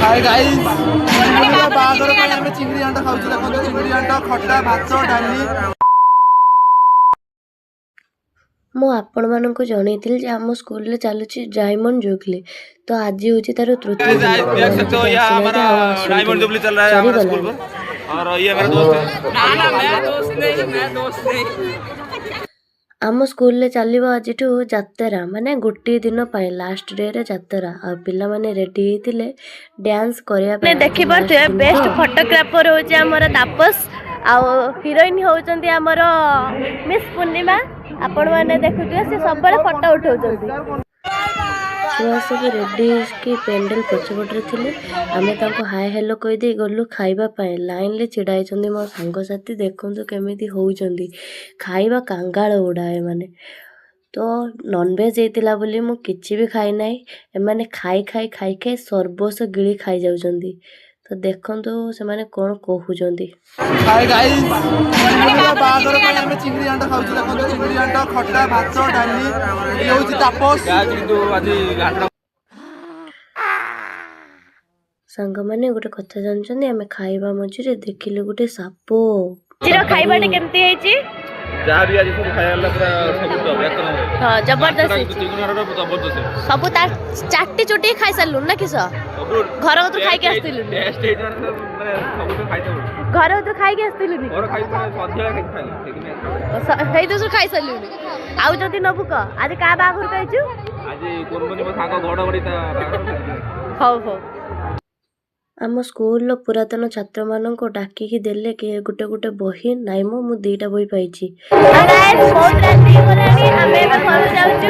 ହାଏ guys, ବାହାଘର ପାଇଁ ଆମେ ଚିଙ୍ଗୁଡ଼ି ଘାଣ୍ଟ ଖାଉଛୁ। ଦେଖନ୍ତୁ, ଚିଙ୍ଗୁଡ଼ି ଘାଣ୍ଟ, ଖଟା, ଭାତ, ଡାଲି। ମୁଁ ଆପଣମାନଙ୍କୁ ଜଣେଇଥିଲି ଯେ ଆମ ସ୍କୁଲରେ ଚାଲୁଛି ଡାଇମଣ୍ଡ ଜୁବଲି। ତ ଆଜି ହେଉଛି ତାର ତୃତୀୟ ଦିନ। देख सकते हो, ଯଦି यह ଆସିନାହାନ୍ତି हमारा ଆଉ डायमंड ଆସନ୍ତୁନି, जुबली चल रहा है हमारे स्कूल ସରିଗଲାଣି। पर और ये मेरा दोस्त है। ଆମ ସ୍କୁଲରେ ଚାଲିବ ଆଜିଠୁ ଯାତ୍ରା, ମାନେ ଗୋଟିଏ ଦିନ ପାଇଁ ଲାଷ୍ଟ ଡେରେ ଯାତ୍ରା। ଆଉ ପିଲାମାନେ ରେଡି ହେଇଥିଲେ ଡ୍ୟାନ୍ସ କରିବା ପାଇଁ। ଆଜି ଦେଖିପାରୁଥିବେ, ଲାଷ୍ଟ ଦିନ ବେଷ୍ଟ ତ। ଫଟୋଗ୍ରାଫର ହେଉଛି ଆମର ତାପସ ଆଉ ହିରୋଇନ ହେଉଛନ୍ତି ଆମର ମିସ୍ ପୂର୍ଣ୍ଣିମା। ଆପଣମାନେ ଦେଖୁଥିବେ, ସେ ସବୁବେଳେ ଫଟୋ ଉଠାଉଛନ୍ତି। ଛୁଆ ସବୁ ରେଡି ହେଇକି ପେଣ୍ଡେଲ ପଛପଟରେ ଥିଲେ। ଆମେ ତାଙ୍କୁ ହାଏ ହେଲୋ କହିଦେଇ ଗଲୁ ଖାଇବା ପାଇଁ। ଲାଇନରେ ଛିଡ଼ା ହେଇଛନ୍ତି ମୋ ସାଙ୍ଗସାଥି। ଦେଖନ୍ତୁ କେମିତି ହଉଛନ୍ତି, ଖାଇବା କାଙ୍ଗାଳ ଗୁଡ଼ା ଏମାନେ। ତ ନନଭେଜ୍ ହେଇଥିଲା ବୋଲି ମୁଁ କିଛି ବି ଖାଇନାହିଁ। ଏମାନେ ଖାଇ ଖାଇ ଖାଇ ଖାଇ ସର୍ବସ୍ୱ ଗିଳି ଖାଇଯାଉଛନ୍ତି। ତ ଦେଖନ୍ତୁ ସେମାନେ କ'ଣ କହୁଛନ୍ତି। ହାଏ ଗାଇସ୍, ବାହାଘର ପାଇଁ ଆମେ ଚିଙ୍ଗୁଡ଼ି ଘାଣ୍ଟ ଖାଉଛୁ। ଦେଖନ୍ତୁ, ଚିଙ୍ଗୁଡ଼ି ଘାଣ୍ଟ, ଖଟା, ଭାତ, ଡାଲି। ଇଏ ହେଉଛି ତାପସ। କିନ୍ତୁ ଆଜି ଘାଣ୍ଟଟା ସାଙ୍ଗମାନେ, ଗୋଟେ କଥା ଜାଣିଛନ୍ତି? ଆମେ ଖାଇବା ମଝିରେ ଦେଖିଲୁ ଗୋଟେ ସାପ। ଆଜିର ଖାଇବାଟା କେମିତି ହେଇଛି? ଯାହା ବି ଆଜି ସବୁ ଖାଇବା ହେଲା, ପୁରା ସବୁ ଟପ୍, ଏକ ନମ୍ବର। ହଁ, ଜବରଦସ୍ତ ହେଇଛି। ଚିଙ୍ଗୁଡ଼ି ଘାଣ୍ଟଟା ଜବରଦସ୍ତ ହେଇଛି। ସବୁ ତା ଚାଟି ଚୁଟି ଖାଇସାରିଲୁଣି ନା କିସ? ସବୁ। ଘର କତୁରୁ ଖାଇକି ଆସିଥିଲୁନି? ଟେଷ୍ଟ ହେଇଛି, ମାନେ ସବୁ ତ ଖାଇତେ ପଡୁଛି। ଘର କତୁରୁ ଖାଇକି ଆସିଥିଲୁନି? ଘର ଖାଇ, ମାନେ ସନ୍ଧ୍ୟାବେଳେ ଖାଇ ଖାଇଲି ସେଇଦିନ। ହେଇ ଦୋଷରୁ ଖାଇସାରିଲୁଣି। ଆଉ ଯଦି ନବୁ କହ, ଆଜି କାହା ବାହାଘରକୁ ଆଇଛୁ? ଆଜି କୁନମୁନି, ମୋ ସାଙ୍ଗ, ଘଡ଼ଘଡ଼ି, ତା ବାହାଘର। ହଉ ହଉ। ଆମ ସ୍କୁଲର ପୁରାତନ ଛାତ୍ରମାନଙ୍କୁ ଡାକିକି ଦେଲେ କି ଗୋଟେ ଗୋଟେ ବହି। ନାଇଁ ମ, ମୁଁ ଦୁଇଟା ବହି ପାଇଛି। ବହୁତ ରାତି ହେଇଗଲାଣି, ଆମେ ଏବେ ଘରକୁ ଯାଉଛୁ।